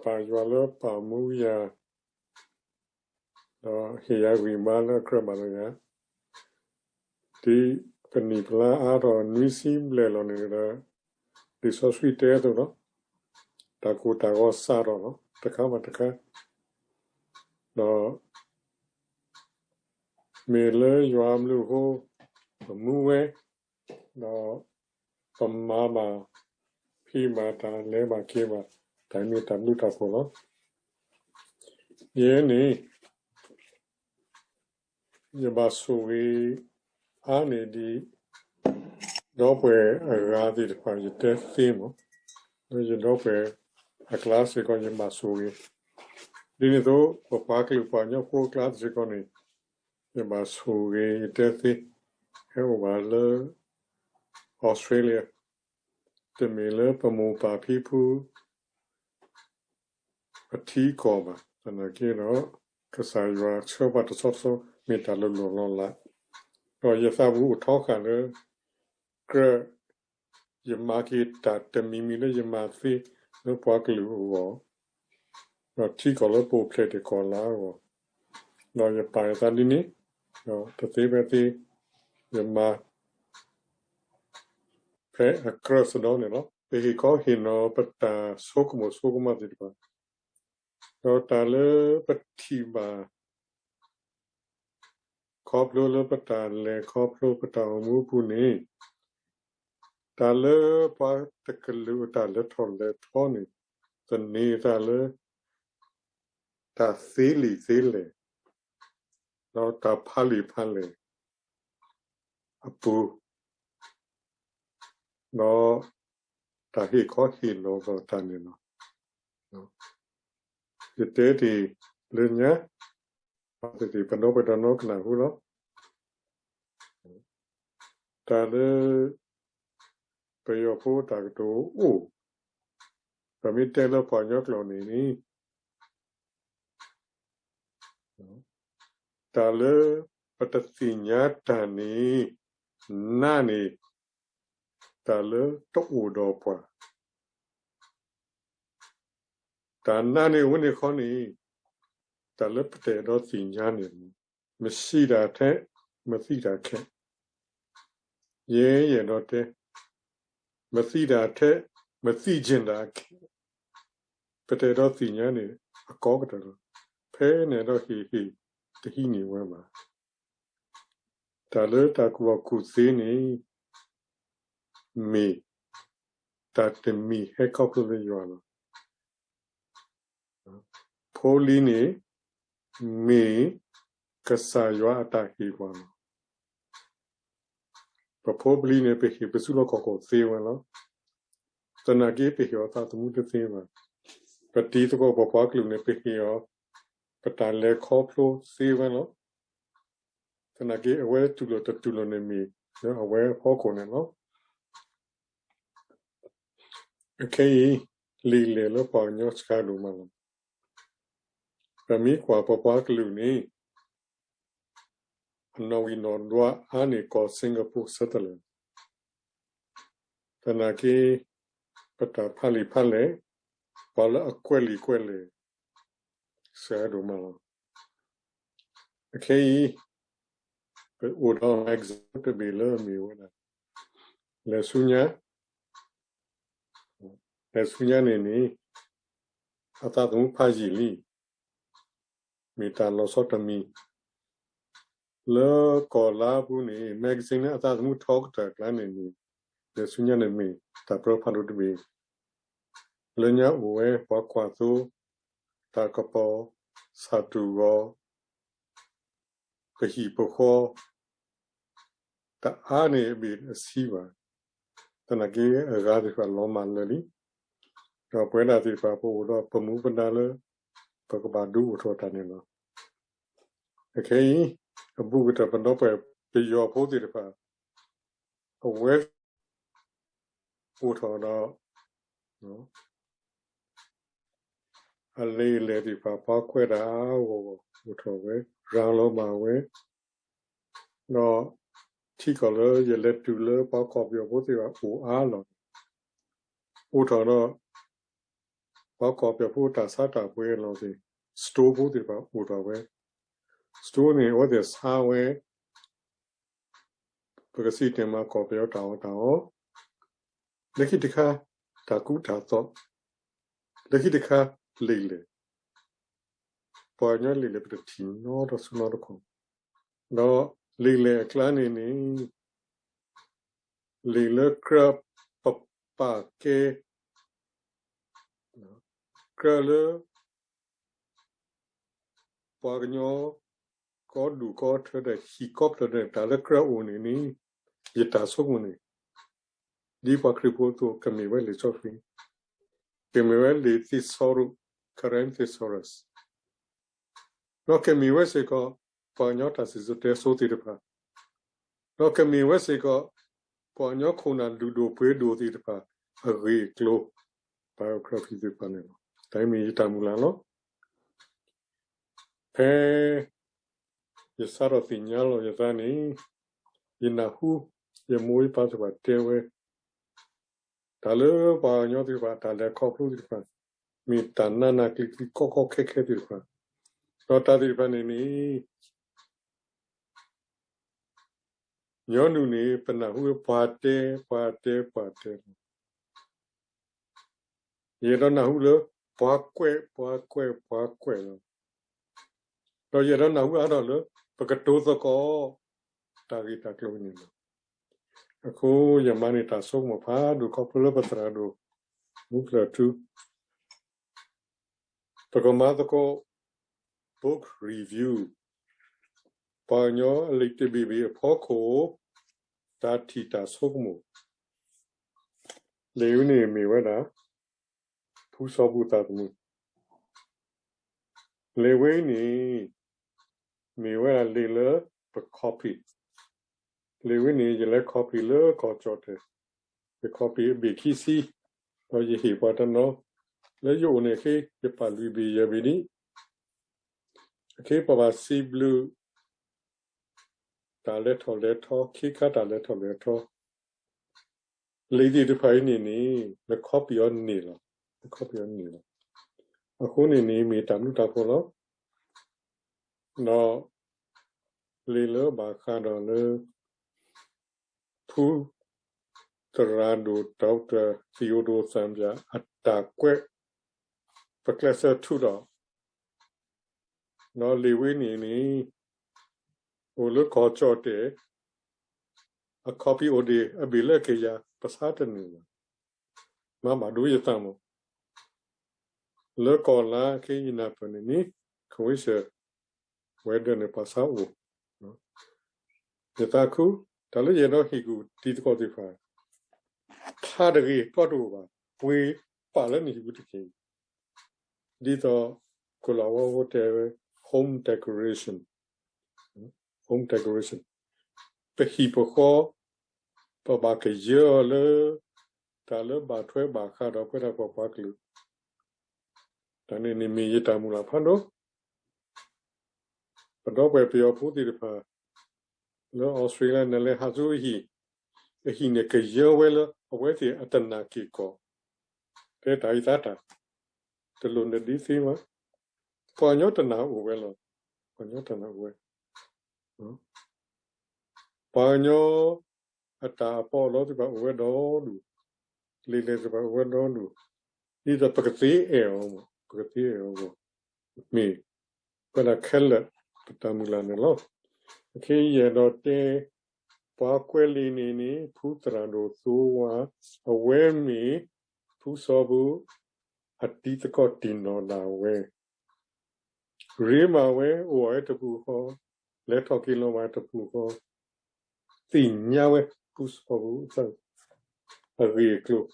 ပၢ်ယွၤလၢပာ်မူယၤ, ဒီးဟ့ၣ်ယၤဂံၢ်ဘါလၢအကြၢးဘၣ်လီၤယၤ, ဒ်ပနံၣ်ပလါအါထီၣ်နွံဆံဘျဲၣ်လီၤန့ၣ်ဒီး, လံာ်စီဆှံတဲအသိးလီၤ, တၢ်ကိၢ်တၢ်ဂီၤစးထီၣ်လီၤ တခါဘၣ်တခါ, ဒီး မ့ၢ်လၢယွၤအဘျုးအဃိ, ပမူဝဲ, ဒီးပမၤဘၣ်, ဖံးဘၣ်တၢ်လဲၤဘၣ်က့ၤဘၣ်, တၢ်မ့ၢ်တၢ်ဘျုးတၢ်ဖှိၣ်လီၤ. ယဲန့ၣ် ယဘၣ်ဆိၣ်ဂ့ၤအါန့ၢ်ဒံး ဒီပုၢ်ဝဲၢ်အဂၤသ့ၣ်တဖၣ် ယတဲသ့မး, ဒီးယဒီပုၢ်ဝဲၢ်အကျါစ့ၢ်ကီး ယဘၣ်ဆိၣ်ဂ့ၤ, ဒ်န့ၣ်အသိး ပပှၤကလုာ်ပှၤကညီဖိအကျါစ့ၢ်ကီးန့ၣ် ယဘၣ်ဆိၣ်ဂ့ၤ ယတဲသ့, ဟဲအိၣ်ဘၣ်လၢ Australia, တမ့ၢ်လၢပမိၢ်ပၢ်ဖံဖု ပထံကီၢ်ဘၣ်, သနာ်က့ဒီး ကစၢ်ယွၤဆှၢပှၤတဆီတဆီ မ့ၢ်တၢ်လိၣ်လိၣ်လီၤလး, ဒီးယသးပူၤအိၣ်ထီဃာ်လၢ ကြၢး ယမၤက့ၤတၢ်တမံၤမံၤလၢယမၤသ့လၢပှၤကလုာ်အဂီၢ်, ဒီးထံကီၢ်လၢပအိၣ်ဖျဲၣ်တ့ၢ်ကီၢ်လၢအဂီၢ်, ဒီးယပာ်ယသးဒ်န့ၣ်, ဒီးတသ့ဖဲသ့ ယမၤ ဖဲအကြၢးစ့ၢ်ကီးန့ၣ်လီၤ. ပဟ့ၣ်ခီဟ့ၣ်နီၤပတၢ်ဆိကမိၣ်ဆိကမးသ့ၣ်တဖၣ်, ဒီးတၢ်လၢပထံၣ်ဘၣ် ခီဖျိလၢပတၢ်လဲၤခီဖျိပတၢ်အိၣ်မူအပူၤန့ၣ်, တၢ်လၢပှၤတကလုာ်အတၢ်လဲၤထီၣ်လဲၤထီန့ၣ်, သန့ၤသးလၢ တၢ်သ့လံာ်သ့လဲၢ်, ဒီးတၢ်ဖးလံာ်ဖးလဲၢ်အပူၤ, ဒီးတၢ်ဟ့ၣ်ခီဟ့ၣ်နီၤအသးန့ၣ်လီၤ. ယတဲတ့ၢ်လၢညါ, ပဒီပုၢ်ဝဲၢ်တနီၤကနၢ်ဟူလီၤ. တၢ်လၢ ပယီၤဖိတၢ်ကတိၤအိၣ်, ပမ့ၢ်တဲလၢပှၤကညီကျိာ်န့ၣ်န့ၣ်, တၢ်လၢပတသ့ၣ်ညါတၢ်န့ၣ်, နးန့ၣ်, တၢ်လၢတအိၣ်ဒီးပှၤ တၢ်နးန့ၣ်အဝဲန့ၣ်ဃီန့ၣ်, တၢ်လၢပတအဲၣ်ဒိးသ့ၣ်ညါန့ၣ်, မရှိတာထက် မသိတာခဲ, ယဲယအဲၣ်ဒိးတဲ, မရှိတာထက် မသိချင်တာခဲ, ပတအဲၣ်ဒိးသ့ၣ်ညါန့ၣ် အကီကတၢၢ်လီၤ. ဖဲန့ၣ်ဒီးဟ့ၣ်ဟ့ၣ်တဟံးန့ၢ်ဝဲဘၣ်. တၢ်လၢတၢ်ကူၣ်ဘၣ်ကူၣ်သ့န့ၣ် မ့ၢ်တၢ်တမံၤဟဲခီဖျိလၢယွၤလီၤ. ဖိလံၤန့ၣ် မ့ၢ်ကစၢ်ယွၤအတၢ်ဟ့ၣ်ပှၤလီၤ. ပဖိပလံၤန့ၣ် ပဟ့ၣ်ပစုလီၢ်ခီၣ်ခိၣ်သ့ဝဲလီၤ. သနာ်က့ ပဟ့ၣ်အီၤသးသမူတသ့ဘၣ်. ပတံၤသကိးပပှၤကလုာ်န့ၣ် ပဟ့ၣ်အီၤ ပတၢ်လဲၤခီဖျိသ့ဝဲလီၤ. သနာ်က့ အဝဲတူၢ်လိာ်တတူၢ်လိာ်န့ၣ်မ့ၢ်လၢအဝဲအဖီခိၣ်န့ၣ်လီၤ. အခဲအံၤ လံာ်လဲၢ်လၢပှၤကညီစှၤဒိၣ်မးလီၤ. ပမ့ၢ်ကွၢ်ပပှၤကလုာ်န့ၣ် အနီၣ်ဂံၢ်နီၣ်ဒွးအါန့ၢ်ကီၢ် Singapore ဆၢတလၢာ်. သနာ်က့ ပတၢ်ဖးလံာ်ဖးလဲၢ် ပှၤလၢအကွဲးလံာ်ကွဲးလဲၢ် စှၤဒိၣ်မးလီၤ. အခဲအံၤ ပအိၣ်ဒီး magazine တဘ့ၣ်လၢအမ့ၢ်ဝဲဒၣ် လဲၤဆူညါ, လဲၤဆူညါန့ၣ်န့ၣ် အသးသမူဖးယံာ်လံ, မ့ၢ်တၢ်လီၤဆီတမံၤ လၢကီၢ်လါပူၤန့ၣ် magazine လၢအသးသမူထီကတၢၢ်အကျါန့ၣ်န့ၣ် လဲၤဆူညါန့ၣ်မ့ၢ်တၢ်ပြၢဖးဒိၣ်တဘ့ၣ်, လၢညါအိၣ်ဝဲပှၤကွၢ်သိ, တၢ်ကပီၤ, ဆၣ်တူၢ်ဂီၤ, ပဟံၣ်ပဃီ တအါန့ၢ်အဘ့ၣ်အဆံဘၣ်. သနာ်က့ အဂၤသ့ၣ်တဖၣ်လီၤမၢ်လၢာ်လံ. ဒီးပဝဲဒၣ်သ့ၣ်တဖၣ် ပအိၣ်ဒီးပမူပဒါလၢ ပကဘၣ်ဒုးအိၣ်ထီၣ်တၢ်န့ၣ်လီၤ. အခဲအံၤ အဘူးကတၢၢ်ပဒီပုၢ်ဝဲၢ်ပယီၤဖိသ့ၣ်တဖၣ် အဝဲ အိၣ်ထီၣ်ဒီး အလံာ်လဲၢ်သ့ၣ်တဖၣ် ပှၤကွဲးတၢ်အါအါဂီၢ်ဂီၢ်အိၣ်ထီၣ်ဝဲ, ရၤလီၤဘၣ်ဝဲ, ဒီးထံကီၢ်လၢယလဲၤတုၤလၢပှၤကီၢ်ပယီၤဖိသ့ၣ်တဖၣ်အိၣ်အါလီၤ, အိၣ်ထီၣ်ဒီး ပှၤကီၢ်ပယီၤဖိတၢ်ဆါတၢ်ပှ့ၤလီၤသ့ၣ် store ဖိသ့ၣ်တဖၣ်အိၣ်ထီၣ်ဝဲ, store န့ၣ် အဝဲသ့ၣ်ဆါဝဲ ပကစံးတဲာ်မးကီၢ်ပယီၤတၢ်အီၣ်တၢ်အီ, လၢခံတခါ တၢ်ကူတၢ်သိး, လၢခံတခါ လံာ်လဲၢ်, ပှၤကညီလံာ်လဲၢ်ပတထံၣ်နီတစုနီတခီၣ်, ဒီးလံာ်လဲၢ်အကျါန့ၣ်န့ၣ် လံာ်လၢကြၢးပပာ်ကဲ ကြၢးလၢ ပှၤကညီ ကီဒူၣ်ကီထၢဒီးဟံၣ်ကီပျၢၤဒီး တၢ်လၢကြၢးအိၣ်န့ၣ်န့ၣ် ယတၢ်ဆိကမိၣ်န့ၣ် ဒ်ပှၤခရံာ်ဖိအသိး ကမ့ၢ်ဝဲလံာ်စီဆှံ, ကမ့ၢ်ဝဲလံာ်သ့းစီရူး, Karen Thesaurus, ဒီးကမ့ၢ်ဝဲစ့ၢ်ကီး ပှၤကညီတၢ်စံၣ်စိၤတဲစိၤသ့ၣ်တဖၣ်, ဒီးကမ့ၢ်ဝဲစ့ၢ်ကီး ပှၤကညီခိၣ်နၢ်လုၢ်ဒိၣ်ပှ့ၤဒိၣ်သ့ၣ်တဖၣ် အဂ့ၢ်အကျိၤ biography သ့ၣ်တဖၣ်န့ၣ်လီၤ. တၢ်အံၤမ့ၢ်ယတၢ်မုၢ်လၢ်လီၤ. ဖဲ ယစးထီၣ်သ့ၣ်ညါလီၤယသးန့ၣ် ယနၢ်ဟူ ယမိၢ်ယပၢ်သ့ၣ်တဖၣ်တဲဝဲ တၢ်လၢပှၤကညီသ့ၣ်တဖၣ် တၢ်လဲၤခီဖျိသ့ၣ်တဖၣ် မ့ၢ်တၢ်နးနးကျံၤကျံၤကီကီခဲခဲသ့ၣ်တဖၣ်, ဒီးတၢ်သ့ၣ်တဖၣ်န့ၣ်န့ၣ် ညီနုၢ်န့ၣ် ပနၢ်ဟူဝဲပှၤတဲ ပှၤတဲ ပှၤတဲလီၤ. ယအဲၣ်ဒိးနၢ်ဟူလၢ ပှၤကွဲး ပှၤကွဲး ပှၤကွဲးလီၤ. ဒီးယအဲၣ်ဒိးနၢ်ဟူအါထီၣ်လၢ ပကတိၤသကိး တၢ်ဂ့ၢ်တၢ်ကျိၤန့ၣ်လီၤ. အဃိယမၤန့ၢ်တၢ်ဆိကမိၣ်ဖးဒိၣ်ခီဖျိလၢပသရၣ်ဒိၣ် မူဖျၢၣ်ထူ ပကမၤသကိး book review ပှၤကညီအလံာ်တဘ့ၣ်ဘ့ၣ်အဖီခိၣ် တၢ်ထံၣ်တၢ်ဆိကမိၣ်, လံာ်ဝဲန့ၣ်မ့ၢ်ဝဲဒၣ် ဖုစီၤဘူၣ်သးသမူ, လံာ်ဝဲအံၤန့ၣ် မ့ၢ်ဝဲဒၣ်လံာ်လၢပ copy, လံာ်ဝဲန့ၣ် ယလဲၤ copy လၢကီၢ်ကၠီၣ်တဲၣ်, ယ copy အဘ့ၣ်ခံဆံ, ဒီးယဟ့ၣ်ပှၤတနီၤ, လၢယအိၣ်န့ၣ်အဃိ ယပာ်လွံၢ်ဘ့ၣ်ယဲၢ်ဘ့ၣ်ဒံး, အဃိပဘၣ်စံးဘျုး တၢ်လဲၤထီၣ်လဲၤထီ ခ့ခါတၢ်လဲၤထီၣ်လဲၤထီ လံာ်သ့ၣ်တဖၣ်အံၤန့ၣ်န့ၣ် န copy အီၤန့ၢ်လီၤ, န copy အီၤန့ၢ်လီၤ. အဃိန့ၣ်န့ၣ် မ့ၢ်တၢ်ဘျုးတၢ်ဖှိၣ်လီၤ. ဒီး လံာ်လၢဘၣ်ဃးဒီးလၢ ဖု သရၣ်ဒိၣ် Doctor Theodore Thang Bya အတၢ်ကွဲး ပကျဲးစၢးထုးထီၣ် ဒီးလံာ်ဝဲန့ၣ်န့ၣ် အိၣ်လၢကီၢ်ကၠီၣ်တဲၣ်, အ copy အိၣ်ဒံး အဘ့ၣ်လၢကယၤ ပဆါတန့ၢ်ဘၣ်. မၤဘၣ်ဒိယသးမး, လၢကီၢ်လါခ့ယနၢ်ပၢၢ်န့ၣ်န့ၣ် ခဝ့ၡၢၣ် ဝဲၤဒၢးန့ၣ်ပှၤဆါအိၣ် ယသးခု, တၢ်လၢယအဲၣ်ဒိးဟ့ၣ်ကူၣ်တံၤသကိးသ့ၣ်တဖၣ်, ဖျါတဂ့ၤ တီတအိၣ်ဘၣ်, ပှ့ၤပာ်လၢနဟံၣ်ပူၤတက့ၢ်. ဒ်သိး ကလီၤဝါဖိတဲဝဲ home decoration, home decoration, ပဟံၣ်ပဃီ ပဘၣ်ကယၢအီၤလၢ တၢ်လၢဘၣ်ထွဲဘၣ်ဃးဒီးပဝဲဒၣ်ပပှၤကလုာ်, တၢ်န့ၣ်န့ၣ်မ့ၢ်ယတၢ်မုၢ်လၢ်ဖးဒိၣ် ပဒီပုၢ်ဝဲၢ်ပယီၤဖိသ့ၣ်တဖၣ် လၢအီစထြ့လယါ နလဲၤဟးဆူအဟံၣ်, အဟံၣ်န့ၣ်ကယၢဝဲလၢအဝဲသ့ၣ်အတနၢ်က့ၢ်ကီၢ်, တဲတၢ်အံၤသါတၢ်, တလိၣ်နဒ့သ့မး, ပှၤကညီတနၢ်အိၣ်ဝဲလီၤ, ပှၤကညီတနၢ်အိၣ်ဝဲ, ပှၤကညီ အတၢ်အပီးအလီသ့ၣ်တဖၣ်အိၣ်ဝဲဒီဒူၣ်, လံာ်လဲၢ်သ့ၣ်တဖၣ်အိၣ်ဝဲဒီဒူၣ်, ဒ်သိးပကသ့အဲၣ်အီၤ, ပကသ့အဲၣ်အီၤအဂီၢ်, မ့ၢ်ပဝဲဒၣ်ခဲလၢာ်ပတၢ်မုၢ်လၢ်န့ၣ်လီၤ. အခဲအံၤယအဲၣ်ဒိးတဲ ပှၤကွဲးလံာ်န့ၣ်န့ၣ် ဖုသရၣ်ဒိၣ်သိဝါ, အဝဲမ့ၢ်ဖုစီၤဘူၣ် အတံၤသကိးတံၢ်နီၢ်ဒၣ်ဝဲ ရ့မးဝဲ အိၣ်ဝဲတပူၤဃီ, လဲၤထီၣ်က့ၤလီၤဝဲတပူၤဃီ, သ့ၣ်ညါဝဲ ဖုစီၤဘူၣ် အဂ့ၢ်အကျိၤ,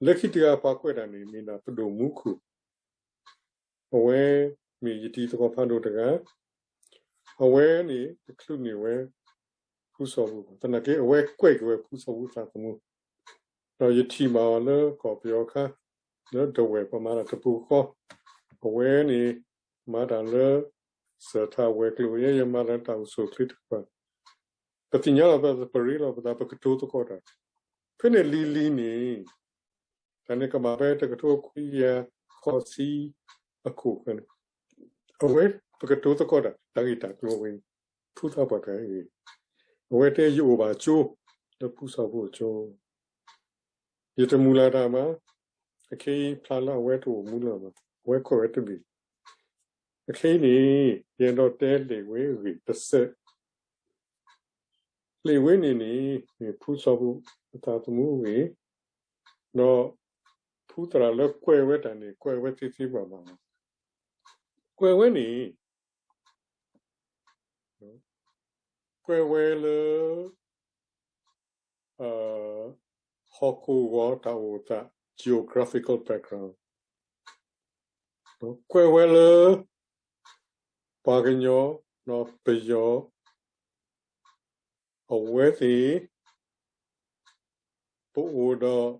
လၢခံတဂၤပှၤကွဲးတၢ်န့ၣ် မ့ၢ်ဒၣ်ပဒိၣ်မူခိၣ်, အဝဲမ့ၢ်ယတံၤသကိးဖးဒိၣ်တဂၤ, အဝဲန့ၣ်တချုးန့ၢ်ဝဲ ဖုစီၤဘူၣ်ဘၣ်, သနာ်က့ အဝဲကွဲးက့ၤဝဲဖုစီၤဘူၣ်သးသမူ, ဒီးယထံၣ်ဘၣ်အီၤလၢကီၢ်ပယီၤအခါ, လၢဒဝဲၢ်ပှၤမၤတၢ်တပူၤဃီ, အဝဲန့ၣ် မၤတၢ်လၢ စၢၤထၢၣ်ဝဲၤကျိၤ ယဲယမၤတၢ်လၢတၢ်အိၣ်ဆူၣ်အိၣ်ချ့တကပၤ, ပသ့ၣ်ညါလီၤပသး ပရ့လိာ်ပသး ပကတိၤသကိးတၢ်, ဖဲန့ၣ်လံၤလံၤန့ၣ် တၢ်န့ၣ်ကဘၣ်ဖဲတကထိခွံကယၤဃိးဆံအခိၣ်ဃၢၤန့ၣ်, အဝဲပကတိၤသကိးတၢ် တၢ်ဂ့ၢ်တၢ်ကျိၤဝဲန့ၣ်, ဖုသးပှၢ်တဂၤအံၤ, အဝဲတဲယအိၣ်ဘၣ်ကၠိ လၢဖုစီၤဖိအကၠိ ယတမုၢ်လၢ်တၢ်ဘၣ်. အခဲအံၤဖျါလၢအဝဲတအိၣ်မူလၢၤဘၣ်, အဝဲကွဲးဝဲတဘ့ၣ်. အခဲအံၤန့ၣ် ယအဲၣ်ဒိးတဲလံာ်ဝဲအဂ့ၢ်တစဲး. လံာ်ဝဲန့ၣ်န့ၣ် မ့ၢ်ဖုစီၤဖိအသးသမူအဂ့ၢ်, ဒီးဖုသရၣ်လၢကွဲးဝဲတၢ်န့ၣ် ကွဲးဝဲသ့သ့ဘၣ်ဘၣ်လီၤ. ကွဲးဝဲန့ၣ် ကွဲးဝဲလၢ ဟီၣ်ခိၣ်ဂီၤတၢ်အိၣ်သး geographical background, ကွဲးဝဲလၢ ပှၤကညီ ဒီးပယီၤ အဝဲသ့ၣ် ပအိၣ်ဒီး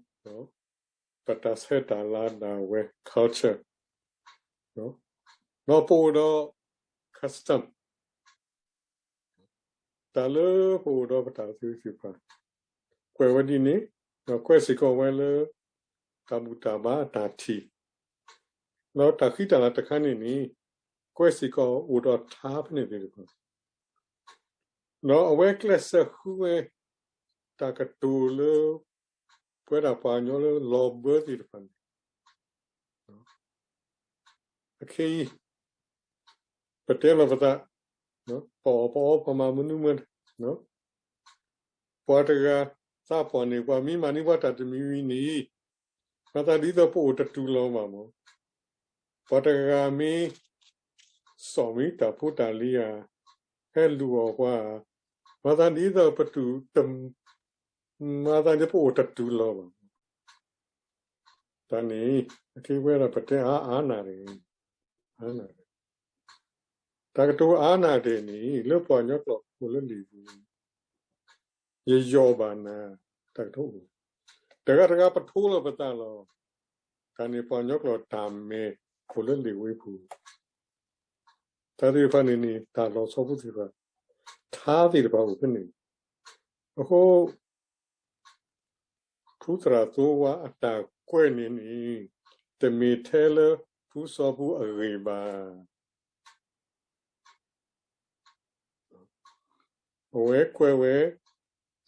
ပတၢ်ဆဲးတၢ်လၤဒၣ်ဝဲ culture, ဒီးပအိၣ်ဒီး custom, တၢ်လၢပအိၣ်ဒီးပတၢ်သ့ၣ်တဖၣ်, ကွဲးဝဲဒ်န့ၣ်, ဒီးကွဲးစ့ၢ်ကီးဝဲလၢ တၢ်ဘူၣ်တၢ်ဘါအတၢ်ထံၣ်, ဒီးတၢ်ဃံတၢ်လၤတခါန့ၣ်န့ၣ် ကွဲးစ့ၢ်ကီးအိၣ်ဒီးထါဖဲန့ၣ်သ့ၣ်တဖၣ်, ဒီးအဝဲကျဲးစၢးဃုဝဲ တၢ်ကတိၤလၢ ပဝဲဒၣ်ပှၤကညီလၢလီၤဘၢသ့ၣ်တဖၣ်န့ၣ်, အခဲအံၤ ပတဲလီၤပသး, ပအီၣ်ပအီ ပှၤမၤမနုၤမနုၤ, ပှၤတဂၤသးပှၢ်န့ၣ် ပှၤမ့ၢ်မၤန့ၢ်ပှၤတၢ်တမံၤမံၤန့ၣ် မၤသးဒ်သိးပအိၣ်တတုၤလီၤဘၣ်မး. ပှၤတဂၤမ့ၢ် စီၣ်မ့ၢ်တၢ်ဖိတၢ်လံၤဧါ, ဟဲလူၤအီၣ်ပှၤဧါ, မၤသးဒ်သိးပတုၤ, မၤသးဒ်ပအိၣ်တတုၤလီၤဘၣ်. တၢ်န့ၣ် အကဲဝဲဒၣ်ပတဲအါအါနၢ်တဂ့ၤ, အါနၢ်တဂ့ၤ. တၢ်ကတိၤအါနၢ်တဂ့ၤန့ၣ် လၢပှၤကညီကျိာ်အိၣ်လၢလံာ်ပူၤ ယယီၣ်ဘၣ်နၤ, တၢ်ကတိၤအိၣ်, တဂၤတဂၤပထိလီၤပသးလီၤ. တၢ်န့ၣ်ပှၤကညီကျိာ်တၢ်မဲာ်အိၣ်လၢလံာ်ဝဲပူၤ, တၢ်သ့ၣ်တဖၣ်န့ၣ်န့ၣ် တၢ်လီၤဆီဖိသ့ၣ်တဖၣ်, ထါသ့ၣ်တဖၣ်အိၣ်ဖဲန့ၣ်, အဃိ ဖုသရၣ်သိဝါအတၢ်ကွဲးန့ၣ်န့ၣ် တမ့ၢ်ထဲလၢဖုစီၤဖိအဂ့ၢ်ဘၣ်. အဝဲကွဲးဝဲ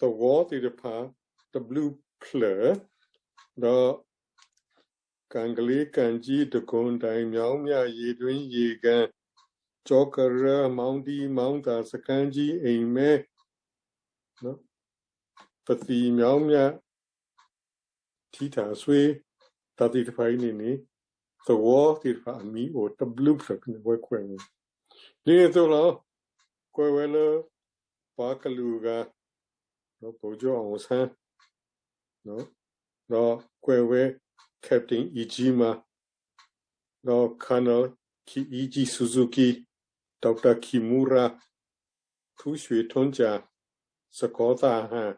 သဝီသ့ၣ်တဖၣ် တဘျုးဖျၢၣ်, ဒီး ကၣ်ကလ့ ကၣ်ကၠံ ဒကိၣ်ဒဲး မၠီမၠၣ် ယ့ၣ်တွ့ ယ့ၣ်ကၣ်, ကၠီကရၢ, မီဒံ, မီသၣ်, စကါကၠံ, အ့ၣ်မဲ, ပသံၣ် မၠီမၠၣ်, ထံထၣ်စွ့, တၢ်သ့ၣ်တဖၣ်အံၤန့ၣ်န့ၣ် သဝီသ့ၣ်တဖၣ်အမံၤအိၣ်တဘျုးဖျၢၣ်ဖဲန့ၣ် အဝဲကွဲးဝဲ, ဒ်န့ၣ်အသိးလီၤ. ကွဲးဝဲလၢ ပှၤကလုာ်အဂၤ, ဒီး ဗိုလ်ချုပ်အောင်ဆန်း, ဒီးကွဲးဝဲ Captain Ijima, ဒီး Colonel Kiichi Suzuki, Doctor Kimura, ဖုရွှ့ၣ်ထွန်းကြည်, စကီၤသးဟၣ်,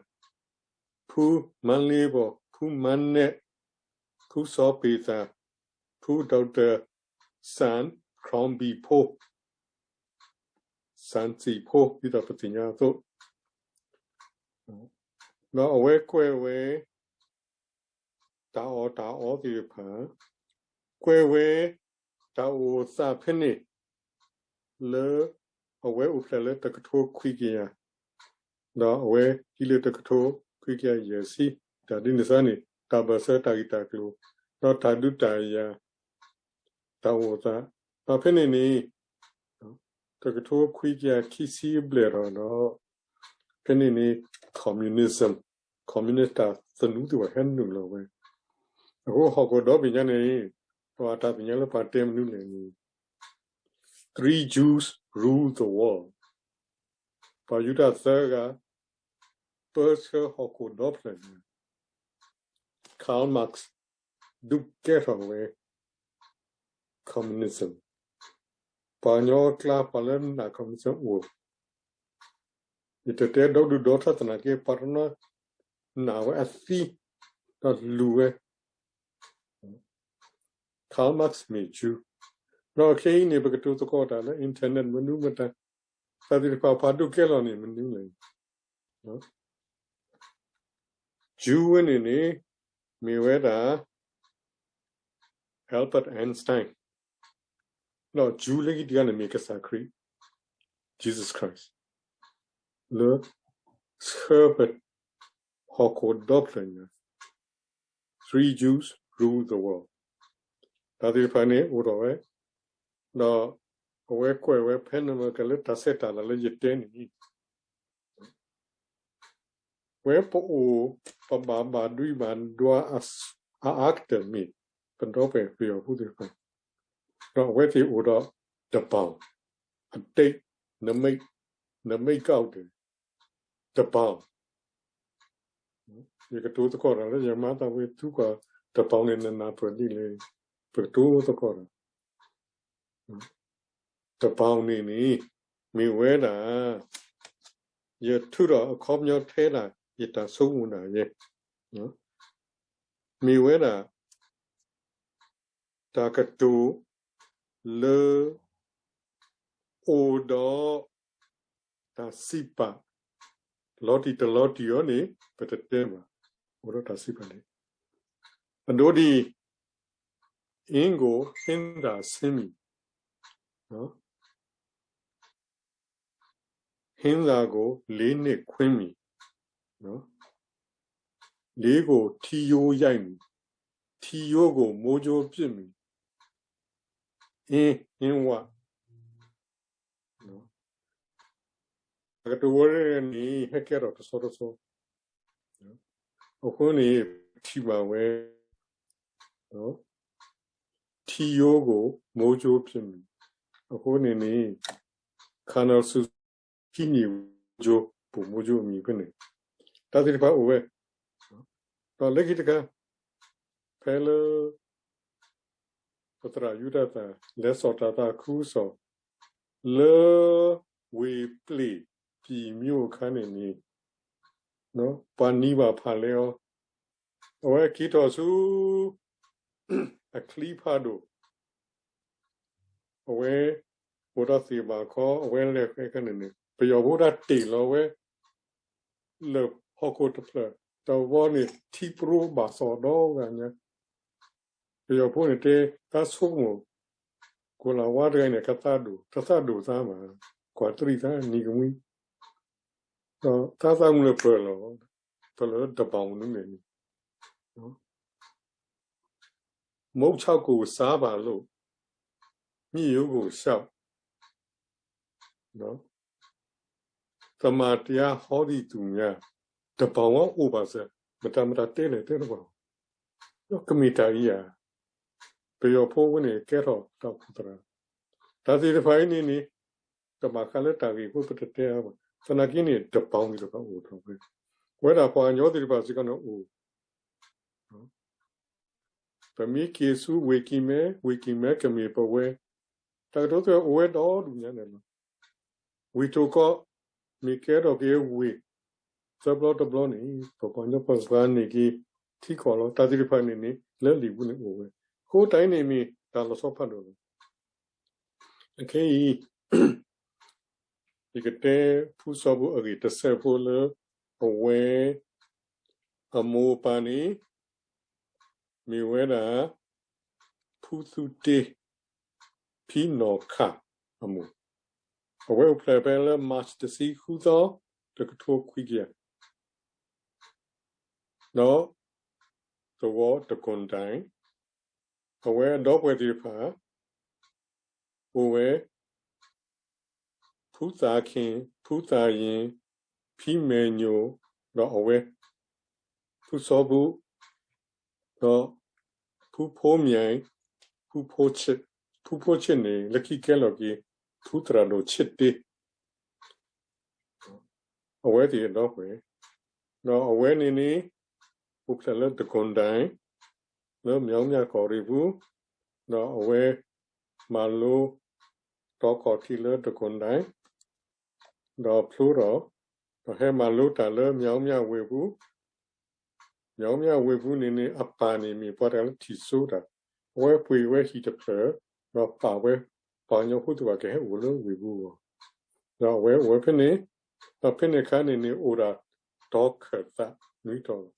ဖုမါလ့ဘီၣ်, ဖုမါနဲၣ်, ဖုစီၤပ့ၤသၣ်, ဖု Doctor Sun Krombi ဖိ, စၣ်စံၣ်ဖိ ဒ်သိးပသ့ၣ်ညါအသိး, ဒီးအဝဲကွဲးဝဲ တၢ်အီၣ်တၢ်အီသ့ၣ်တဖၣ်, ကွဲးဝဲ တၢ်အိၣ်သးဖဲန့ၣ် လၢအဝဲအိၣ်ဖျဲၣ်လၢတကထိခွံကယၤ, ဒီးအဝဲဟံးလၢတကထိခွံကယၤယဲၢ်ဆံ, တၢ်ဒ်န့ၣ်စ့ၢ်န့ၣ် တၢ်ဘၢၣ်စၢၤတၢ်ဂ့ၢ်တၢ်ကျိၤ, ဒီးတၢ်ဒုးတၢ်ယၤ, တၢ်အိၣ်သး, ဒီးဖဲန့ၣ်န့ၣ် တကထိခွံကယၤခံဆံဘျဲၣ်ထီၣ်ဒီး ဖဲန့ၣ်န့ၣ် communism, communist တၢ်သနူသ့ၣ်တဖၣ်ဟဲနုာ်လီၤဝဲ, အဃိဟီၣ်ခိၣ်ဒီဘ့ၣ်ညါန့ၣ် ပှၤတၢ်သ့ၣ်ညါလၢပှၤတဲမနုၤလဲၣ်န့ၣ် Three Jews rule the world, ပှၤယူဒၤသၢဂၤ ပၢဆှၢဟီၣ်ခိၣ်ဒီဖျၢၣ်န့ၣ်, Karl Marx ဒုးကဲထီၣ်ဝဲ communism, ပှၤကညီအကျါ ပှၤလၢနာ် communism အိၣ်, ယတတဲဒီဒူၣ်ဒီထၢသနာ်က့ ပှၤတနီၤနာ်ဝဲအသံ, ဒီးလူၤဝဲ, Karl Marx မ့ၢ် Jew, ဒီးခဲအံၤန့ၣ် ပကတိၤသကိးတၢ်လၢ internet မနုၤမတၤ, တၢ်သ့ၣ်တဖၣ်ပှၤဒုးကဲလီၤန့ၣ်မနုၤလဲၣ် Jew ဝဲန့ၣ်န့ၣ် မ့ၢ်ဝဲဒၣ် Albert Einstein, ဒီး Jew လၢခံတဂၤန့ၣ်မ့ၢ်ကစၢ်ခရံာ် Jesus Christ, လၢ ဆှၢပဟီၣ်ခိၣ်ဒီဖျၢၣ်ညါ, Three Jews rule the world. တၢ်သ့ၣ်တဖၣ်န့ၣ်အိၣ်ထီၣ်ဝဲ, ဒီးအဝဲကွဲးဝဲ ဖဲန့ၣ်မ့ၢ်ကဲလၢတၢ်ဆဲးတၢ်လၤလၢယတဲန့ၣ် ဝဲပအိၣ်ပဘၣ်ဘၣ်ဒွံဘၣ်ဒွါအါအါကတၢၢ်မ့ၢ် ပဒီပုၢ်ဝဲၢ်ပယီၤဖိသ့ၣ်တဖၣ်, ဒီးအဝဲသ့ၣ်အိၣ်ဒီးတပီၤ, အတိတ်, နမိတ်, နမိတ်ကောက်တယ်, တပီၤ, ယကတိၤသကိးတၢ်လၢယမၤသးဝဲသူကွၢ်တပီၤန့ၣ် နနၢ်ပၢၢ်ဒ်လဲၣ်, ပကတိၤသကိးတၢ် တပီၤန့ၣ်န့ၣ် မ့ၢ်ဝဲဒၣ် ယထုးထီၣ်အခီပညီထဲဒၣ် ယတၢ်ဆိကမိၣ်ဒၣ်ယဲ, မ့ၢ်ဝဲဒၣ် တၢ်ကတိၤလၢ အိၣ်ဒီး တၢ်စံးပာ် လီၤတံၢ်တလီၤတံၢ်အီၤန့ၣ် ပတတဲဘၣ်, အိၣ်ဒီးတၢ်စံးပာ်န့ၣ် အဒိဒ်အံၤ, အ့ၣ်ကိၣ်ဟ့ၣ်သးဆ့မံၤ, ဟ့ၣ်သးကိၣ်လ့န့ၢ်ခွ့မံၤ, လ့ကိၣ်ထံယိယဲၢ်မံၤ, ထံယိကိၣ်မိကၠိပျ့ၢ်မံၤ, အ့ၣ်ဟ့ၣ်ဝါ တၢ်ကတိၤဝဲန့ၣ် ဟဲကဲထီၣ်တဆီတဆီ, အဃိန့ၣ် ပထံၣ်ဘၣ်ဝဲ ထံယိကိၣ်မိကၠိပျ့ၢ်မံၤ, အဃိန့ၣ်န့ၣ် ခါနီၤဆူ ဟံးန့ၢ်မိကၠိ ပိာ်မိကၠိအမံၤဖဲန့ၣ်, တၢ်သ့ၣ်တဖၣ်အိၣ်ဝဲ, ဒီးလၢခံတခါ ဖဲလၢ ပသရၣ်ယူဒၤသၣ် လဲၤစိာ်တၢ်သးခုကစီၣ် လၢ ဝ့ၢ်ပျ့ၤ ပြည်မြို့ အခါန့ၣ်န့ၣ် ပှၤနံၤဘၣ်ဖးလဲအီၤ, အဝဲက့ၤထီၣ်ဆူ အချံဖးဒိၣ် အဝဲ အိၣ်ဒီးသ့ၣ်ဘၣ်ခီ အဝဲလဲၤဃဲခါန့ၣ်န့ၣ် ပယီၤဖိတၢ်တ့ၢ်လီၤဝဲ လၢဟီၣ်ခိၣ်တဖျၢၣ် တဝီန့ၣ် ထံပြိဘၣ်သီၣ်ဒီဂၤညါ, ပယီၤဖိန့ၣ်တဲ သးဆိကမိၣ် ကိၤလၤဝါတဂၤန့ၣ် ကသးဒိၣ် တသးဒိၣ်သးဘၣ်, ကွၢ်တရံးသးနံၤကမှံ ဒီးသးသးမုာ်လၢပၢၢ်လီၤ, ပလၢတဘီန့ၣ်န့ၣ် မုတ်ၢ်ခြောက်ကို စားပါလို့ မြစ်ရိုးကိုလျှောက် သမ္မာတရားဟောသည့်သူများ တဘီအိၣ်ဘၣ်စၢၤ မတၤမတၤတဲလဲၣ်တဲတဘၣ်, ကမ့ၢ်တၢ်အံၤဧါ, ပယီၤဖိဝဲန့ၣ် ကဲထီၣ်တၢ်အိၣ်ဖှိၣ်သရၣ်, တၢ်သ့ၣ်တဖၣ်အံၤန့ၣ်န့ၣ် တဘၣ်ဃးလၢတၢ်ဂ့ၢ်အဃိပတတဲအါဘၣ်, သနာ်က့န့ၣ် တဘီသ့ၣ်တဖၣ်အိၣ်ထီၣ်ဝဲ, အဝဲဒၣ်ပှၤကညီသ့ၣ်တဖၣ်စ့ၢ်ကီးန့ၣ်အိၣ် ပမ့ၢ်က့ၤဆူဝ့ၢ်ကံၢ်မဲ ဝ့ၢ်ကံၢ်မဲကမ့ၢ်ပဝဲ, တၢ်ကတိၤသ့ၣ်အိၣ်ဝဲဒီဒူၣ်ညါန့ၣ်လီၤ. ဝ့ၢ်တိၤကီး မ့ၢ်ကဲထီၣ်က့ၤဝ့ၢ် သၢဘျီတဘျီန့ၣ် ပပှၤကညီဖိသ့ၣ်တဖၣ်န့ၣ်က့ၤထံကီၢ်လီၤ. တၢ်သ့ၣ်တဖၣ်န့ၣ်န့ၣ် လၢလံာ်ပူၤန့ၣ်အိၣ်ဝဲ, အဃိတၢ်အံၤန့ၣ်မ့ၢ်တၢ်လီၤဆီဖးဒိၣ်လီၤ. အခဲအံၤ ယကတဲဖုစီၤဖိအဂ့ၢ်တစဲးဖိလၢ အဝဲ အမိၢ်အပၢ်န့ၣ် မ့ၢ်ဝဲဒၣ် ဖုသူတ့ ဖံနီၢ်ခၣ်အမိၢ်, အဝဲအိၣ်ဖျဲၣ်ဖဲလၢ March တဆံဃုသီ တကထိခွံကယၤ, ဒီး သဝီတကိၣ်ဒဲး, အဝဲအဒီပုၢ်ဝဲၢ်သ့ၣ်တဖၣ် အိၣ်ဝဲ ဖုသးခ့ၣ်, ဖုသးယ့ၣ်, ဖံမဲာ်ညိၣ်, ဒီးအဝဲ ဖုစီၤဘူၣ်, ဒီး ဖုဖိမၠဲၣ်, ဖုဖိဆ့ၣ်, ဖုဖိဆ့ၣ်န့ၣ် လၢခံကဲလီၤက့ၤ ဖုသရၣ်ဒိၣ်ဆ့ၣ်တ့ အဝဲသ့ၣ်အဒီပုၢ်ဝဲၢ်, ဒီးအဝဲန့ၣ်န့ၣ် အိၣ်ဖျဲၣ်လၢတကိၣ်ဒဲး လၢ မြောင်းမြ ကီၢ်ရ့ၣ်ပူၤ, ဒီးအဝဲ မၤလိ တီခီၣ်ထံးလၢတကိၣ်ဒဲး, ဒီးဖျိထီၣ်, ဒီးဟဲမၤလိတၢ်လၢ မြောင်းမြ ဝ့ၢ်ပူၤ, မြောင်းမြ ဝ့ၢ်ပူၤန့ၣ်န့ၣ် အပၢ်န့ၣ်မ့ၢ်ပှၤတဂၤလၢထံၣ်စိတၢ်, အဝဲပှ့ၤဝဲဟံၣ်တဖျၢၣ်, ဒီးပာ်ဝဲ ပှၤကညီဖိသ့ၣ်တဖၣ်ကဟဲအိၣ်လၢဝ့ၢ်ပူၤအဂီၢ်, ဒီးအဝဲအိၣ်ဝဲဖဲန့ၣ်, ဒီးဖဲန့ၣ်အခါန့ၣ်န့ၣ် အိၣ်ဒၣ်တီခၢၣ်သးနွံတီၤလီၤ.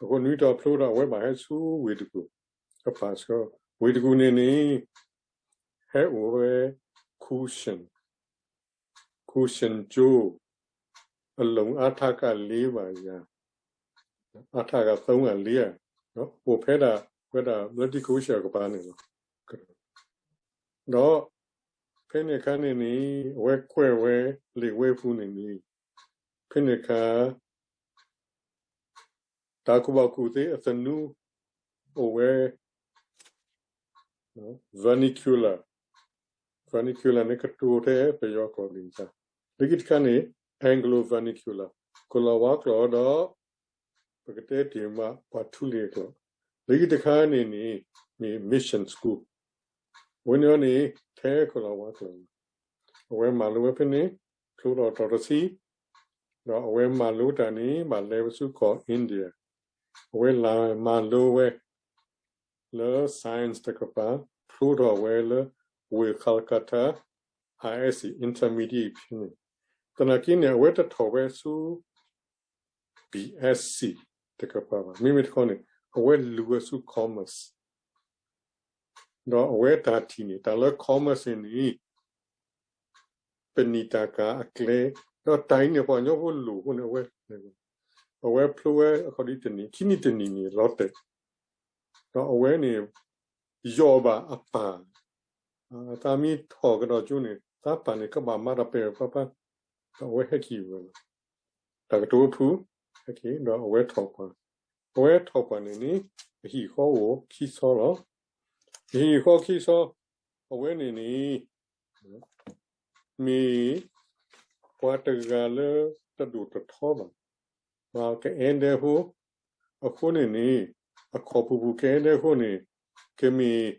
အဃိနွံတီၤဖျိဒီး အဝဲဘၣ်ဟဲဆူဝ့ၢ်တကူၣ်, ကပၤဆှၢ, ဝ့ၢ်တကူၣ်န့ၣ်န့ၣ် ဟဲအိၣ်ဝဲ Kushan, Kushan ကၠိ, အလူၤအါထၣ်ကၣ်လ့ဘၣ်ယၤ, အါထၣ်ကၣ်သၢဂၤလ့ဧါ, အိၣ်ဖဲဒၣ် ဝဲဒၣ် British Kushan အကပၤန့ၣ်လီၤ. ဒီး ဖဲန့ၣ်အခါန့ၣ်န့ၣ် အဝဲကွဲးဝဲလံာ်ဝဲပူၤန့ၣ်န့ၣ် ဖဲန့ၣ်အခါ တၢ်ကူၣ်ဘၣ်ကူၣ်သ့အသနူ အိၣ်ဝဲ vernacular, vernacular န့ၣ် ကတိၤထဲပယီၤကျိာ်ဒ်န့ၣ်, လၢခံတခါန့ၣ် Anglo vernacular ကီၤလၤဝါကျိာ်ဒီး ပကတဲတ့ၢ်မးပှၤထူလံၤအကျိာ်, လၢခံတခါန့ၣ်န့ၣ် မ့ၢ် mission school အဝဲန့ၣ်န့ၣ် ထဲကီၤလၤဝါကျိာ်, အဝဲမၤလိဝဲဖဲန့ၣ် ဖျိထီၣ်တီၤတဆံ, ဒီးအဝဲမၤလိတၢ်န့ၣ် ဘၣ်လဲၤဝဲဆူကီၢ် India, အဝဲလဲၤမၤလိဝဲ လၢ science တကပၤ, ဖျိထီၣ်ဝဲလၢ ဝ့ၢ် Calcutta, High School Intermediate ဖဲန့ၣ်, သနာ်က့န့ၣ် အဝဲတထီၣ်ဝဲဆူ BSc တကပၤဘၣ်, မ့မ့ၢ်တခီန့ၣ် အဝဲလူၤဝဲဆူ commerce, ဒီးအဝဲတၢ်ထံၣ်န့ၣ် တၢ်လၢ commerce န့ၣ် ပနံာ်တၢ်ကၤအကျဲ, ဒီးတၢ်အံၤန့ၣ် ပှၤကညီဖိလိၣ်အဃိန့ၣ် အဝဲ အဝဲဖျိဝဲအခီၣ်ဒံးတနံၣ်, ခံနံၣ်တနံၣ်န့ၣ် လီၤတဲာ်, ဒီးအဝဲန့ၣ် ယီၢ်ဘၣ်အပၢ်, သးမ့ၢ်ထီၣ်ကဒီးကၠိန့ၣ် သးပၢ်န့ၣ် ကဘၣ်မၤတၢ်ပဲာ်ပဲာ်ဖးဖး, ဒီးအဝဲဟဲက့ၤဝဲလီၤ. တၢ်ကတိၤဖု, ဟဲက့ၤ ဒီးအဝဲထီၣ်ပှၢ်, အဝဲထီၣ်ပှၢ်န့ၣ်န့ၣ် အဟံၣ်အဃီအိၣ်ခံဆီလီၤ. အဟံၣ်အဃီခံဆီ, အဝဲန့ၣ်န့ၣ် မ့ၢ်ပှၤတဂၤလၢတဒိၣ်တထီဘၣ်, ကအဲၣ်ဒဲးဖိ, အဃိန့ၣ်န့ၣ် အခီၣ်ဖုၣ်ပူၤကအဲၣ်ဒဲးဖိန့ၣ် ကမ့ၢ်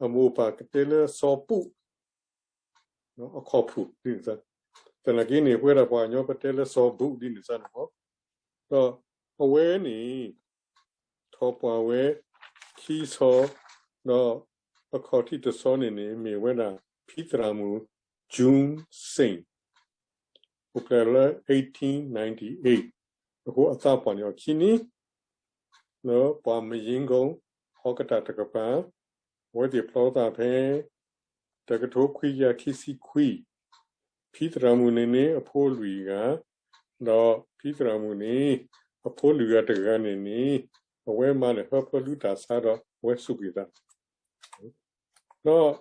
အမိၢ်ပၢ်ကတဲလၢစီၤဘူၣ်, အခီၣ်ဖုၣ်ဒ်န့ၣ်, သနာ်က့န့ၣ် ပဝဲဒၣ်ပှၤကညီပတဲလၢစီၤဘူၣ်ဒ်န့ၣ်စ့ၢ်န့ၣ်လီၤ. ဒီးအဝဲန့ၣ် ထီၣ်ပှၢ်ဝဲခံဆီ, ဒီးအခီၣ်ထံးတဆီန့ၣ်န့ၣ် မ့ၢ်ဝဲဒၣ်ဖံသရၣ်မုၣ် June Singh, အိၣ်ဖျဲၣ်လၢ eighteen ninety-eight, အဃိအသးပှၢ်န့ၣ်အီၤခံနံၣ်, လၢပှၤမယ့ကီ ဟီၣ်ကတၢၢ်တကပၤ, အဝဲသ့ၣ်ဖျီသးဖဲ တကထိခွံကယၤခံဆံခွံ, ဖံသရၣ်မုၣ်န့ၣ်န့ၣ် အဖိလွံၢ်ဂၤ, ဒီးဖံသရၣ်မုၣ်န့ၣ် အဖိလွံၢ်ဂၤတဂၤန့ၣ်န့ၣ် အဝဲမၤလၢဟၢဖၢလူတၢ်ဆါဒီးအဝဲစူးကွံာ်သး, ဒီး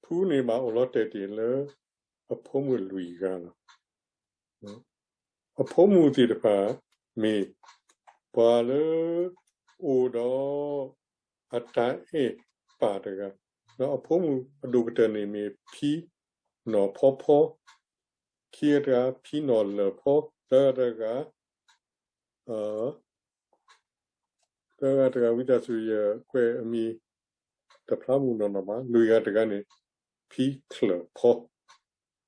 ဖုန့ၣ်ဘၣ်အိၣ်လီၤတဲာ်တ့ၢ်လၢ အဖိမုၣ်လွံၢ်ဂၤလီၤ. အဖိမုၣ်သ့ၣ်တဖၣ် မ့ၢ်ပှၤလၢ အိၣ်ဒီးအတၢ်အဲၣ်ပၢ်တဂၤ, ဒီးအဖိမုၣ်အဒိၣ်ကတၢၢ်န့ၣ်မ့ၢ်ဖံနီၢ်ဖီဖီ, ခံဂၤတဂၤ ဖံနီၢ်လၢၢ်ဖီ, သၢဂၤတဂၤ သၢဂၤတဂၤ ဝံသးစူၤ ယကွဲးအမံၤတဖျါမုၢ်နီၢ်နီၢ်ဘၣ်, လွံၢ်ဂၤတဂၤန့ၣ် ဖံချၢၣ်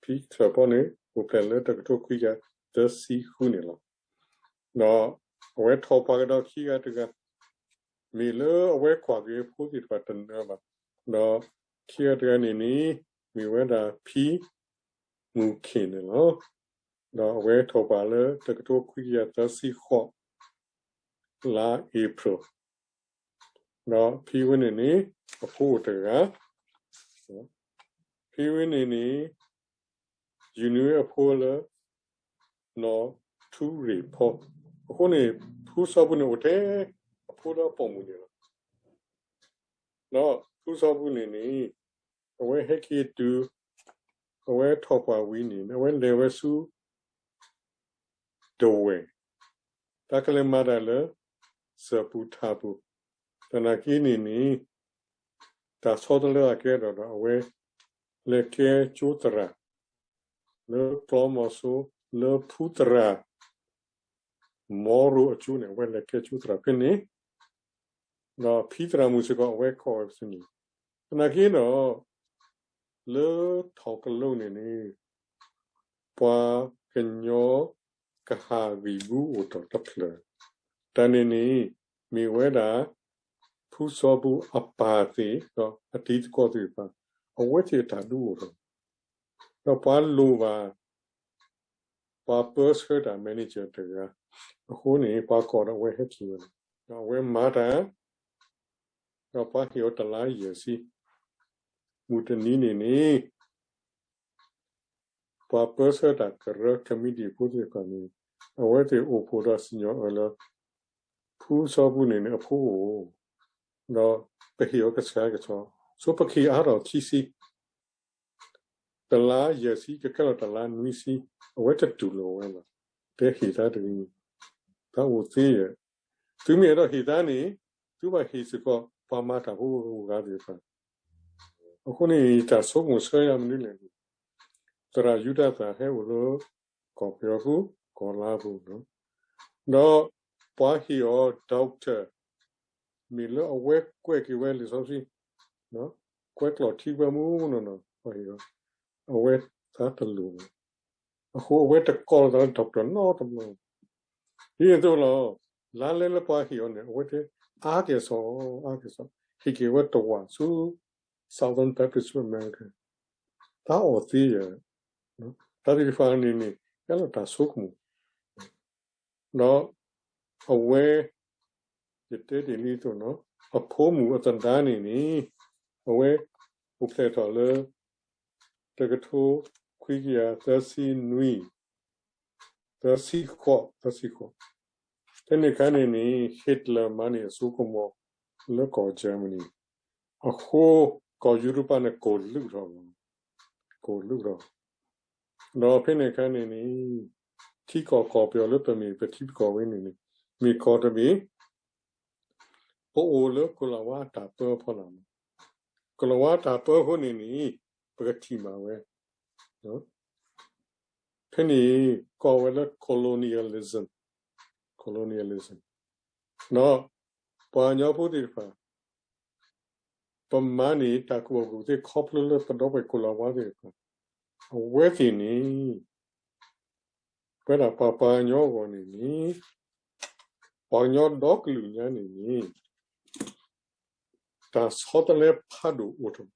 ဖီ, ဖံချၢၣ်ဖီန့ၣ် အိၣ်ဖျဲၣ်လၢတကထိခွံကယၤသၢဆံဃုန့ၣ်လီၤ. ဒီးအဝဲထီၣ်ပှၢ်ကဒီးခံဂၤတဂၤ, မ့ၢ်လၢအဝဲကွၢ်က့ၤအဖိသ့ၣ်တဖၣ်တနၢၤဘၣ်, ဒီးခံဂၤတဂၤန့ၣ်န့ၣ် မ့ၢ်ဝဲဒၣ်ဖံမူၣ်ခ့ၣ်န့ၣ်လီၤ. ဒီးအဝဲထီၣ်ပှၢ်လၢတကထိခွံကယၤသၢဆံဃိး လါအ့ဖြ့ၣ်, ဒီးဖံဝဲန့ၣ်န့ၣ် အဖိအိၣ်တဂၤ, ဖံဝဲန့ၣ်န့ၣ် ယုၢ်နုာ်ဝဲအဖိလၢ နီၢ်ထူရ့ၣ်ဖီ, အဃိန့ၣ် ဖုစီၤဘူၣ်န့ၣ်အိၣ်ထဲအဖိလၢအပိာ်မုၣ်န့ၣ်လီၤ. ဒီးဖုစီၤဘူၣ်န့ၣ်န့ၣ် အဝဲဟဲက့ၤတုၤ အဝဲထီၣ်ပှၢ်ဝံၤန့ၣ် အဝဲလဲၤဝဲဆူ ဒဝဲၢ်, တၢ်ကလဲၤမၤတၢ်လၢ စၢၤပူၤထးပူၤ, သနာ်က့န့ၣ်န့ၣ် တၢ်ဆီတလဲအကဲထီၣ်ဒီး အဝဲလဲၤကဲကၠိသရၣ် လၢကျီမီၤစိ လၢဖုသရၣ် မီရိအကၠိန့ၣ် အဝဲလဲၤကဲကၠိသရၣ်ဖဲန့ၣ်, ဒီးဖံသရၣ်မုၣ်စ့ၢ်ကီး အဝဲခီၣ်ဝဲဆူန့ၣ်, သနာ်က့ဒီး လၢထီၣ်ကလိန့ၣ်န့ၣ် ပှၤကညီကဟးဂီၤဘူးအိၣ်ထီၣ်တဖျၢၣ်, တၢ်န့ၣ်န့ၣ် မ့ၢ်ဝဲဒၣ် ဖုစီၤဘူၣ်အပၢ်သ့ၣ်ဒီးအတံၤသကိးသ့ၣ်တဖၣ် အဝဲသ့ၣ်အတၢ်ဒုးအိၣ်ထီၣ်, ဒီးပှၤလိၣ်ဘၣ် ပှၤပၢဆှၢတၢ် manager တဂၤ, အဃိန့ၣ် ပှၤကိးဒီးအဝဲဟဲက့ၤဝဲ, ဒီးအဝဲမၤတၢ် ဒီး ဒီးပှၤဟ့ၣ်အီၤတလါယဲၢ်ဆံ, မုၢ်တနံၤန့ၣ်န့ၣ် ပှၤပၢဆှၢတၢ်ကရၢ committee ဖိသ့ၣ်တဖၣ်န့ၣ် အဝဲသ့ၣ်အိၣ်ဖှိၣ်ဒီးစံၣ်ညီၣ်အၢၣ်လီၤ ဖုစီၤပူၤန့ၣ်န့ၣ် အဖိအိၣ်, ဒီးပဟ့ၣ်အီၤကဆှဲကဆှီ, ဆိပကဟ့ၣ်အါထီၣ်ခံဆံ, တလါယဲၢ်ဆံ ကကဲလီၤတလါနွံဆံ, အဝဲတတူၢ်လိာ်ဝဲဘၣ်, တဲဟ့ၣ်သါတဂ့ၤ, သးအိၣ်သ့ယဲၢ်, သုမ့ၢ်အဲၣ်ဒိးဟ့ၣ်သါန့ၣ် သုဘၣ်ဟ့ၣ်စ့ၢ်ကီး ပှၤမၤတၢ်ဖိဂၤသ့ၣ်တဖၣ်, အဃိန့ၣ် တၢ်ဆိကမိၣ်ဆၢယၤမနုၤလဲၣ်န့ၣ်, သရၣ်ယူဒၤသၣ်ဟဲအိၣ်လၢ ကီၢ်ပယီၤပူၤ ကီၢ်လါပူၤ, ဒီးပှၤဟ့ၣ်အီၤ doctor မ့ၢ်လၢအဝဲကွဲးက့ၤဝဲလံာ်စီဆှံ, ကွဲးကျိာ်ထံကွဲးမူနီၢ်နီၢ် ပှၤဟ့ၣ်အီၤ, အဝဲသးတလိၣ်ဘၣ်, အဃိအဝဲတကိးလိာ်သးလၢ doctor နီတဘျီ, ဒ်န့ၣ်အသိးလီၤ, လါလဲလၢပှၤဟ့ၣ်အီၤန့ၣ် အဝဲတဲ အါကဲၣ်ဆိး အါကဲၣ်ဆိး, ဟ့ၣ်က့ၤဝဲတဝာ်ဆူ Southern Baptist Church America, သးအိၣ်သ့ယဲၢ်, တၢ်သ့ၣ်တဖၣ်န့ၣ်န့ၣ် ကဲလီၤတၢ်ဆိကမိၣ်, ဒီးအဝဲ ယတဲတ့ၢ်လံအသိးနီၤ, အဖိမုၣ်အသဒါန့ၣ်န့ၣ် အဝဲအိၣ်ဖျဲၣ်ထီၣ်လၢ တကထိခွံကယၤသၢဆံနွံ, သၢဆံဃိး, သၢဆံဃိး, ဖဲန့ၣ်အခါန့ၣ်န့ၣ် Hitler မၤန့ၢ်အစိကမီၤလၢကီၢ် Germany အဃိ ကီၢ်ယူရပၤန့ၣ် ကိၢ်လုၢ်ထီၣ်, ကိၢ်လုၢ်ထီၣ်, ဒီးဖဲန့ၣ်အခါန့ၣ်န့ၣ် ထံကီၢ်ကီၢ်ပယီၤလၢပမ့ၢ်ပထံပကီၢ်ဝဲန့ၣ်န့ၣ် မ့ၢ်ကီၢ်တဘ့ၣ် ပအိၣ်လၢကိၤလၤဝါတၢ်ပၢအဖီလာ်, ကိၤလၤဝါတၢ်ပၢအဃိန့ၣ်န့ၣ် ပကထံၣ်မးဝဲ, ဖဲန့ၣ် ကိးဝဲလၢ colonialism, colonialism, ဒီးပှၤကညီဖိသ့ၣ်တဖၣ် ပမၤန့ၢ်တၢ်ကူၣ်ဘၣ်ကူၣ်သ့ခီဖျိလၢပဒီပုၢ်ဝဲၢ်ကိၤလၤဝါသ့ၣ်တဖၣ်, အဝဲသ့ၣ်န့ၣ် ပဝဲဒၣ်ပှၤပှၤကညီအဂီၢ်န့ၣ်န့ၣ် ပှၤကညီဒီကလုာ်ညါန့ၣ်န့ၣ် တၢ်ဆီတလဲဖးဒိၣ်အိၣ်ထီၣ်,